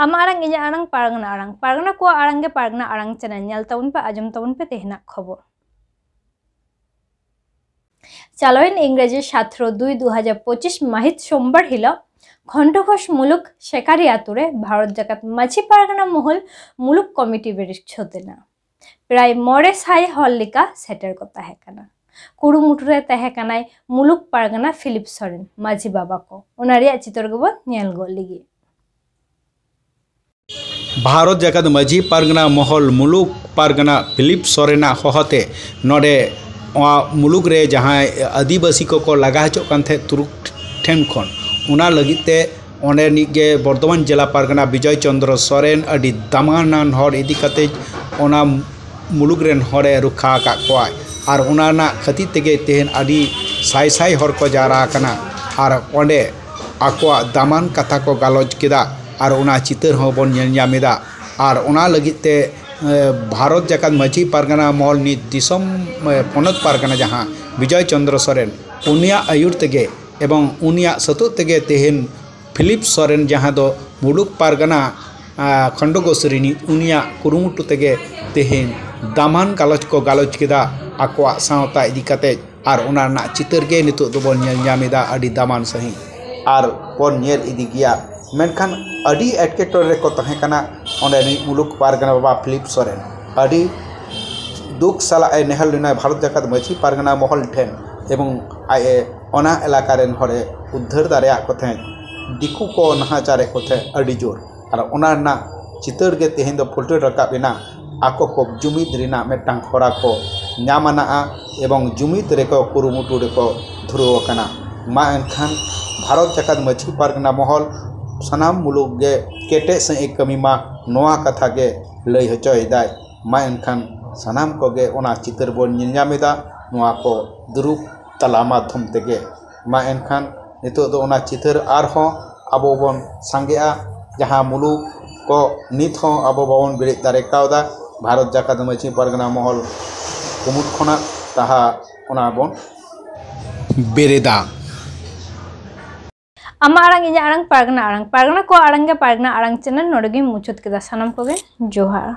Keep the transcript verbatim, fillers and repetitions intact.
ᱟᱢᱟᱜ ᱟᱲᱟᱝ, ᱤᱧᱟᱹᱜ ᱟᱲᱟᱝ, ᱯᱟᱨᱜᱟᱱᱟ ᱟᱲᱟᱝ᱾ ᱯᱟᱨᱜᱟᱱᱟ ᱠᱚᱣᱟᱜ ᱟᱲᱟᱝ ᱜᱮ ᱯᱟᱨᱜᱟᱱᱟ ᱟᱲᱟᱝ ᱪᱮᱱᱮᱞ᱾ ᱧᱮᱞ ᱛᱟᱵᱚᱱ ᱯᱮ, ᱟᱸᱡᱚᱢ ᱛᱟᱵᱚᱱ ᱯᱮ ᱛᱮᱦᱮᱧᱟᱜ ᱠᱷᱚᱵᱚᱨ᱾ ᱪᱟᱞᱟᱣᱮᱱ ᱤᱝᱨᱮᱡᱤ ᱥᱟᱛᱨᱚ ᱫᱩᱭ ᱫᱩ ᱦᱟᱡᱟᱨ ᱯᱚᱸᱪᱤᱥ ᱢᱟᱹᱦᱤᱛ ᱥᱳᱢᱵᱟᱨ ᱦᱤᱞᱳᱜ ᱠᱷᱚᱱᱰᱚᱜᱷᱳᱥ ᱢᱩᱞᱩᱠ ᱥᱮᱠᱟᱨᱤ ᱟᱛᱳ ᱨᱮ ᱵᱷᱟᱨᱚᱛ ᱡᱟᱠᱟᱛ ᱢᱟᱹᱡᱷᱤ ᱯᱟᱨᱜᱟᱱᱟ ᱢᱚᱦᱚᱞ ᱢᱩᱞᱩᱠ ᱠᱚᱢᱤᱴᱤ ᱵᱮᱨᱮᱫ ᱥᱟᱹᱛ ᱮᱱᱟ᱾ ᱯᱨᱟᱭ ᱢᱚᱬᱮ ᱥᱟᱭ ᱦᱚᱲ ᱞᱮᱠᱟ ᱥᱮᱴᱮᱨ ᱠᱚ ᱛᱟᱦᱮᱸ ᱠᱟᱱᱟ᱾ ᱠᱩᱨᱩᱢᱩᱴᱩ ᱨᱮ ᱛᱟᱦᱮᱸ ᱠᱟᱱᱟᱭ ᱢᱩᱞᱩᱠ ᱯᱟᱨᱜᱟᱱᱟ ᱯᱷᱤᱞᱤᱯ ᱥᱚᱨᱮᱱ, ᱢᱟᱹᱡᱷᱤ ᱵᱟᱵᱟ ᱠᱚ᱾ ᱚᱱᱟ ᱨᱮᱭᱟᱜ ᱪᱤᱛᱟᱹᱨ ᱜᱮᱵᱚᱱ ᱧᱮᱞ ᱜᱚᱫ ᱞᱮᱜᱮ᱾ ᱵᱷᱟᱨᱚᱛ ᱡᱟᱠᱟᱛ ᱢᱟᱹᱡᱷᱤ ᱯᱟᱨᱜᱟᱱᱟ ᱢᱚᱦᱚᱞ ᱢᱩᱞᱩᱠ ᱯᱟᱨᱜᱟᱱᱟ ᱯᱷᱤᱞᱤᱯ ᱥᱚᱨᱮᱱᱟᱜ ᱦᱚᱦᱚᱛᱮ ᱱᱚᱰᱮ ᱱᱚᱣᱟ ᱢᱩᱞᱩᱠ ᱨᱮ ᱡᱟᱦᱟᱸᱭ ᱟᱹᱫᱤᱵᱟᱹᱥᱤ ᱠᱚᱠᱚ ᱞᱟᱜᱟ ᱦᱚᱪᱚᱜ ᱠᱟᱱ ᱛᱟᱦᱮᱸᱫ ᱛᱩᱨᱩᱠ ᱴᱷᱮᱱ ᱠᱷᱚᱱ, ᱚᱱᱟ ᱞᱟᱹᱜᱤᱫ ᱛᱮ ᱚᱸᱰᱮᱱᱤᱡ ᱜᱮ ᱵᱚᱨᱫᱷᱚᱢᱟᱱ ᱡᱮᱞᱟ ᱯᱟᱨᱜᱟᱱᱟ ᱵᱤᱡᱚᱭ ᱪᱚᱱᱫᱨᱚ ᱥᱚᱨᱮᱱ ᱟᱹᱰᱤ ᱫᱟᱢᱟᱱᱟᱱ ᱦᱚᱲ ᱤᱫᱤ ᱠᱟᱛᱮ ᱚᱱᱟ ᱢᱩᱞᱩᱠ ᱨᱮᱱ ᱦᱚᱲᱮ ᱨᱚᱠᱷᱟ ᱟᱠᱟᱫ ᱠᱚᱣᱟᱭ᱾ ᱟᱨ ᱚᱱᱟ ᱨᱮᱱᱟᱜ ᱠᱷᱟᱹᱛᱤᱨ ᱛᱮᱜᱮ ᱛᱮᱦᱮᱧ ᱟᱹᱰᱤ ᱥᱟᱭ ᱥᱟᱭ ᱦᱚᱲ ᱠᱚ ᱡᱟᱣᱨᱟ ᱟᱠᱟᱱᱟ ᱟᱨ ᱚᱸᱰᱮ ᱟᱠᱚᱣᱟᱜ ᱫᱟᱢᱟᱱ ᱠᱟᱛᱷᱟ ᱠᱚ ᱜᱟᱞᱚᱪ ᱠᱮᱫᱟ᱾ ᱟᱨ ᱚᱱᱟ ᱪᱤᱛᱟᱹᱨ ᱦᱚᱸ ᱵᱚᱱ ᱧᱮᱞ ᱧᱟᱢ ᱮᱫᱟ᱾ ᱟᱨ ᱚᱱᱟ ᱞᱟᱹᱜᱤᱫ ᱛᱮ, ᱮ, ᱵᱷᱟᱨᱚᱛ ᱡᱟᱠᱟᱛ ᱢᱟᱹᱡᱷᱤ ᱯᱟᱨᱜᱟᱱᱟ ᱢᱚᱦᱚᱞ, ᱱᱤᱛ ᱫᱤᱥᱚᱢ, ᱮ, ᱯᱚᱱᱚᱛ ᱯᱟᱨᱜᱟᱱᱟ ᱡᱟᱦᱟᱸ ᱵᱤᱡᱚᱭ ᱪᱚᱱᱫᱨᱚ ᱥᱚᱨᱮᱱ, ᱩᱱᱤᱭᱟᱜ ᱟᱹᱭᱩᱨ ᱛᱮᱜᱮ ᱮᱵᱚᱝ ᱩᱱᱤᱭᱟᱜ ᱥᱟᱹᱛᱩᱜ ᱛᱮᱜᱮ ᱛᱮᱦᱮᱧ ᱯᱷᱤᱞᱤᱯ ᱥᱚᱨᱮᱱ, ᱡᱟᱦᱟᱸ ᱫᱚ ᱢᱩᱞᱩᱠ ᱯᱟᱨᱜᱟᱱᱟ, ᱟ, ᱠᱷᱚᱱᱰᱚᱜᱳᱥ ᱨᱤᱱᱤᱡ, ᱩᱱᱤᱭᱟᱜ ᱠᱩᱨᱩᱢᱩᱴᱩ ᱛᱮᱜᱮ ᱛᱮᱦᱮᱧ ᱫᱟᱢᱟᱱ ᱜᱟᱞᱚᱪ ᱠᱚ ᱜᱟᱞᱚᱪ ᱠᱮᱫᱟ ᱟᱠᱚᱣᱟᱜ ᱥᱟᱶᱛᱟ ᱤᱫᱤ ᱠᱟᱛᱮ᱾ ᱟᱨ ᱚᱱᱟ ᱨᱮᱱᱟᱜ ᱪᱤᱛᱟᱹᱨ ᱜᱮ ᱱᱤᱛᱚᱜ ᱫᱚᱵᱚᱱ ᱧᱮᱞ ᱧᱟᱢ ᱮᱫᱟ ᱟᱹᱰᱤ ᱫᱟᱢᱟᱱ ᱥᱟᱺᱦᱤᱡ, ᱟᱨ ᱵᱚᱱ ᱧᱮᱞ ᱤᱫᱤ ᱜᱮᱭᱟ᱾ ᱢᱮᱱᱠᱷᱟᱱ ᱟᱹᱰᱤ ᱮᱴᱠᱮᱴᱚᱬᱮ ᱨᱮᱠᱚ ᱛᱟᱦᱮᱸ ᱠᱟᱱᱟ ᱚᱸᱰᱮᱱᱤᱡ ᱢᱩᱞᱩᱠ ᱯᱟᱨᱜᱟᱱᱟ ᱵᱟᱵᱟ ᱯᱷᱤᱞᱤᱯ ᱥᱚᱨᱮᱱ᱾ ᱟᱹᱰᱤ ᱫᱩᱠ ᱥᱟᱞᱟᱜ ᱮ ᱱᱮᱦᱚᱨ ᱞᱮᱱᱟ ᱵᱷᱟᱨᱚᱛ ᱡᱟᱠᱟᱛ ᱢᱟᱹᱡᱷᱤ ᱯᱟᱨᱜᱟᱱᱟ ᱢᱚᱦᱚᱞ ᱴᱷᱮᱱ, ᱮᱵᱚᱝ ᱟᱡ ᱮ ᱚᱱᱟ ᱮᱞᱟᱠᱟ ᱨᱮᱱ ᱦᱚᱲᱮ ᱩᱫᱽᱫᱷᱟᱹᱨ ᱫᱟᱲᱮᱭᱟᱜ ᱠᱚ ᱛᱟᱦᱮᱸᱫ᱾ ᱫᱤᱠᱩ ᱠᱚ ᱱᱟᱦᱟᱪᱟᱨᱮᱫ ᱠᱚ ᱛᱟᱦᱮᱸᱫ ᱟᱹᱰᱤ ᱡᱳᱨ᱾ ᱟᱨ ᱚᱱᱟ ᱨᱮᱱᱟᱜ ᱪᱤᱛᱟᱹᱨ ᱜᱮ ᱛᱮᱦᱮᱧ ᱫᱚ ᱯᱷᱩᱴᱮᱞ ᱨᱟᱠᱟᱵ ᱮᱱᱟ᱾ ᱟᱠᱚ ᱠᱚ ᱡᱩᱢᱤᱫ ᱨᱮᱱᱟᱜ ᱢᱤᱫᱴᱟᱝ ᱦᱚᱨᱟ ᱠᱚ ᱧᱟᱢ ᱟᱱᱟᱜᱼᱟ ᱮᱵᱚᱝ ᱡᱩᱢᱤᱫ ᱨᱮᱠᱚ ᱠᱩᱨᱩᱢᱩᱴᱩ ᱨᱮᱠᱚ ᱫᱷᱩᱨᱟᱹᱣ ᱟᱠᱟᱱᱟ᱾ ᱢᱟ ᱮᱱᱠᱷᱟᱱ ᱵᱷᱟᱨᱚᱛ ᱡᱟᱠᱟᱛ ᱢᱟᱹᱡᱷᱤ ᱯᱟᱨᱜᱟᱱᱟ ᱢᱚᱦᱚᱞ ᱥᱟᱱᱟᱢ ᱢᱩᱞᱩᱠ ᱜᱮ ᱠᱮᱴᱮᱡ ᱥᱟᱺᱦᱤᱡ ᱮ ᱠᱟᱹᱢᱤ ᱢᱟ, ᱱᱚᱣᱟ ᱠᱟᱛᱷᱟ ᱜᱮ ᱞᱟᱹᱭ ᱦᱚᱪᱚᱭᱮᱫᱟᱭ᱾ ᱢᱟ ᱮᱱᱠᱷᱟᱱ ᱥᱟᱱᱟᱢ ᱠᱚᱜᱮ ᱚᱱᱟ ᱪᱤᱛᱟᱹᱨ ᱵᱚᱱ ᱧᱮᱞ ᱧᱟᱢ ᱮᱫᱟ ᱱᱚᱣᱟ ᱠᱚ ᱫᱩᱨᱩᱵ ᱛᱟᱞᱟ ᱢᱟᱫᱽᱫᱷᱚᱢ ᱛᱮᱜᱮ᱾ ᱢᱟ ᱮᱱᱠᱷᱟᱱ ᱱᱤᱛᱚᱜ ᱫᱚ ᱚᱱᱟ ᱪᱤᱛᱟᱹᱨ ᱟᱨᱦᱚᱸ ᱟᱵᱚ ᱵᱚᱱ ᱥᱟᱸᱜᱮᱜᱼᱟ, ᱡᱟᱦᱟᱸ ᱢᱩᱞᱩᱠ ᱠᱚ ᱱᱤᱛ ᱦᱚᱸ ᱟᱵᱚ ᱵᱟᱵᱚᱱ ᱵᱮᱨᱮᱫ ᱫᱟᱲᱮ ᱠᱟᱣᱫᱟ᱾ ᱵᱷᱟᱨᱚᱛ ᱡᱟᱠᱟᱛ ᱢᱟᱹᱡᱷᱤ ᱯᱟᱨᱜᱟᱱᱟ ᱢᱚᱦᱚᱞ ᱠᱩᱢᱩᱴ ᱠᱷᱚᱱᱟᱜ ᱛᱟᱦᱟ ᱚᱱᱟ ᱵᱚᱱ ᱵᱮᱨᱮᱫᱟ᱾ ᱟᱢᱟᱜ ᱟᱲᱟᱝ, ᱤᱧᱟᱹᱜ ᱟᱲᱟᱝ, ᱯᱟᱨᱜᱟᱱᱟ ᱟᱲᱟᱝ, ᱯᱟᱨᱜᱟᱱᱟ ᱠᱚᱣᱟᱜ ᱟᱲᱟᱝ ᱜᱮ ᱯᱟᱨᱜᱟᱱᱟ ᱟᱲᱟᱝ ᱪᱮᱱᱮᱞ ᱱᱚᱰᱮ ᱜᱤᱧ ᱢᱩᱪᱟᱹᱫ ᱠᱮᱫᱟ᱾ ᱥᱟᱱᱟᱢ ᱠᱚᱜᱮ ᱡᱚᱦᱟᱨ᱾